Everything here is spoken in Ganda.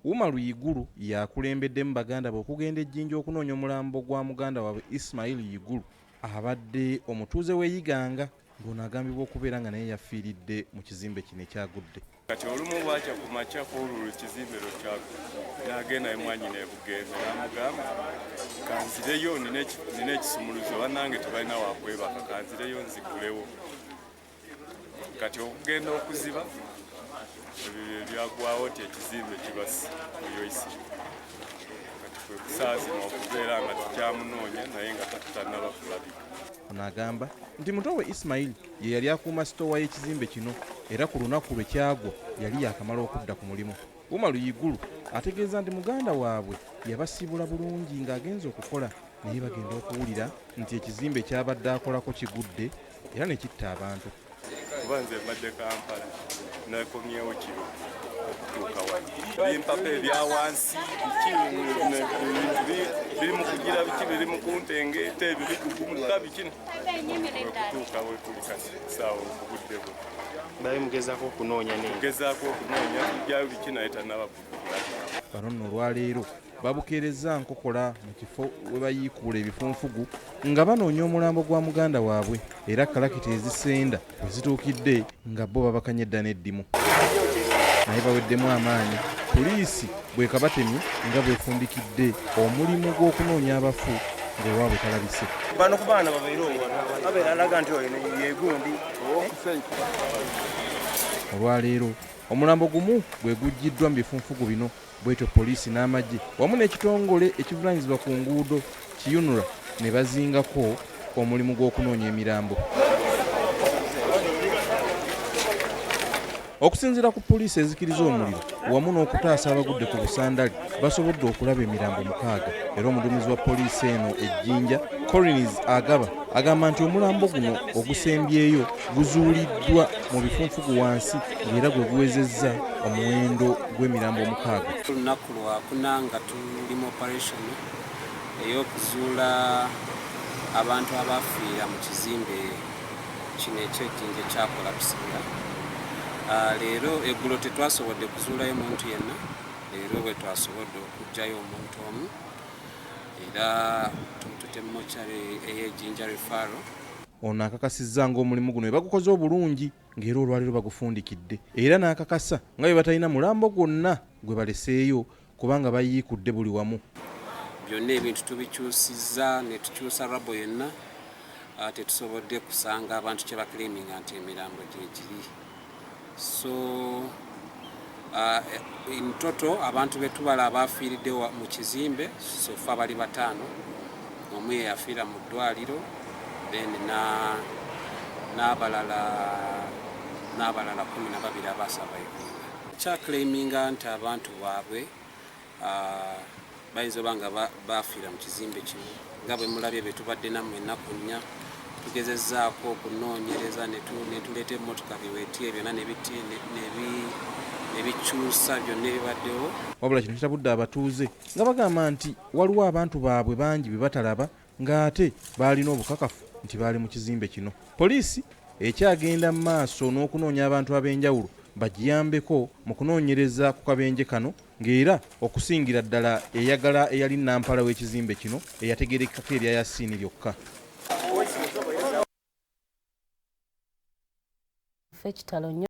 Umaru Iguru yakulembeddemu baganda be okugenda e Jinja okunoonya omulambo gwa muganda waabwe Ismail Iguru abadde omutuuze w'e Iganga ng'ono agambibwa okubeera nga naye yafiiridde mu kizimbe kino ekyagudde. Kati olumu bwakya ku makya kwolwo ekizimbe lwekyagwa n'agenda ne mwannyina e Bugembe n'amugamba kanzireyo nina ekisumuluzo bannange tebalina wakwebaka kanzireyo nzigulewo. Kati okugenda okuziba ebyo bye byagwawo nti ekizimbe kibasi oyoisi. Kati kwe kusaazima okubeera nga tukyamunoonya naye nga tannaba kulabika. Ono agamba nti muto we Ismail ye yali akuuma sitoowa y'ekizimbe kino era ku lunaku lwe kyagwa yali yaakamala okudda ku mulimu. Umaru Igulu ategeeza nti muganda waabwe yabasiibula bulungi ng'agenze okukola naye bagenda okuwulira nti ekizimbe ky'abadde akolako kigudde era ne kitta abantu. Kuba nze mbadde Kampala nakomyewo kiro okutuuka wano bimpapa ebya wansi biki biri mu kugira biki biri mu kuntengeeta ebyo bigugumuka biki okutuuka we tuli kati saawa obudde bwe bali mugezaako okunoonya ne gezaako okunoonya tujjayo biki naye tannaba kulabika. Bano nno olwaleero babukeerezza nkokola mu kifo we bayiikuula ebifunfugu nga banoonya omulambo gwa muganda waabwe era kalakita ezisenda we zituukidde nga bo babakanye dda n'eddimu naye baweddemu amaanyi poliisi bw'ekabatemye nga bw'efundikidde omulimu gw'okunoonya abafu ng'owaabwe talabise. Bano ku baana babeere owo babeera alaga nti oyo yegundi. Olwaleero omulambo gumu gwe guggyiddwa mu bifunfugu bino bwetyo poliisi n'amagye wamu n'ekitongole ekivunaanyizibwa ku nguudo ki UNRA ne bazingako omulimu gw'okunoonya emirambo. Okusinziira ku poliisi ezikiriza omuliro wamu n'okutaasa abagudde ku busandali basobodde okulaba emirambo 6 era omuduumizi wa poliisi eno e Jinja Collins Agaba agamba nti omulambo guno ogusembyeyo guzuuliddwa mu bifunfugu wansi ng'era gwe guwezezza omuwendo gw'emirambo 6. Olunaku lwakuna nga tuli mu operation ey'okuzuula abantu abafiira mu kizimbe kino eky'ejjinja ekyakolapsinga. Leero eggulo tetwasobodde kuzuulayo muntu yenna, leero bwe twasobodde okuggyayo omuntu omu era tumututte mu mochari ey'ejjinja referral. Ono akakasizza ng'omulimu guno bwe bagukoze obulungi ng'era olwaleero bagufundikidde era n'akakasa nga bwe batalina mulambo gwonna gwe baleseeyo kubanga bayiikudde buli wamu. Byonna ebintu tubikyusizza ne tukyusa rabo yonna, tetusobodde kusanga abantu kye baclaiminga nti emirambo gye giri. So in total abantu be tubala abafiiridde mu kizimbe so far bali 5, omu ye yafiira mu ddwaliro then n'abalala 12 abasurvivinga. Kyaclaiminga nti abantu baabwe bayinza oba nga bafiira mu kizimbe kino nga bwe mulabye bye tubadde nammwe ennaku 4 tugezezzaako okunoonyereza ne tuleeta emmotoka biweetiye byonna ne bikyusa byonna ebibaddewo. Wabula kino kitabudde abatuuze nga bagamba nti waliwo abantu baabwe bangi be batalaba ng'ate baalina obukakafu nti baali mu kizimbe kino. Poliisi ekyagenda mu maaso n'okunoonya abantu ab'enjawulo bagiyambeko mu kunoonyereza ku kabenje kano ng'era okusingira ddala eyagala eyali nampala w'ekizimbe kino eyategeerekako erya Yasiini lyokka. Ffe kitalo nnyo.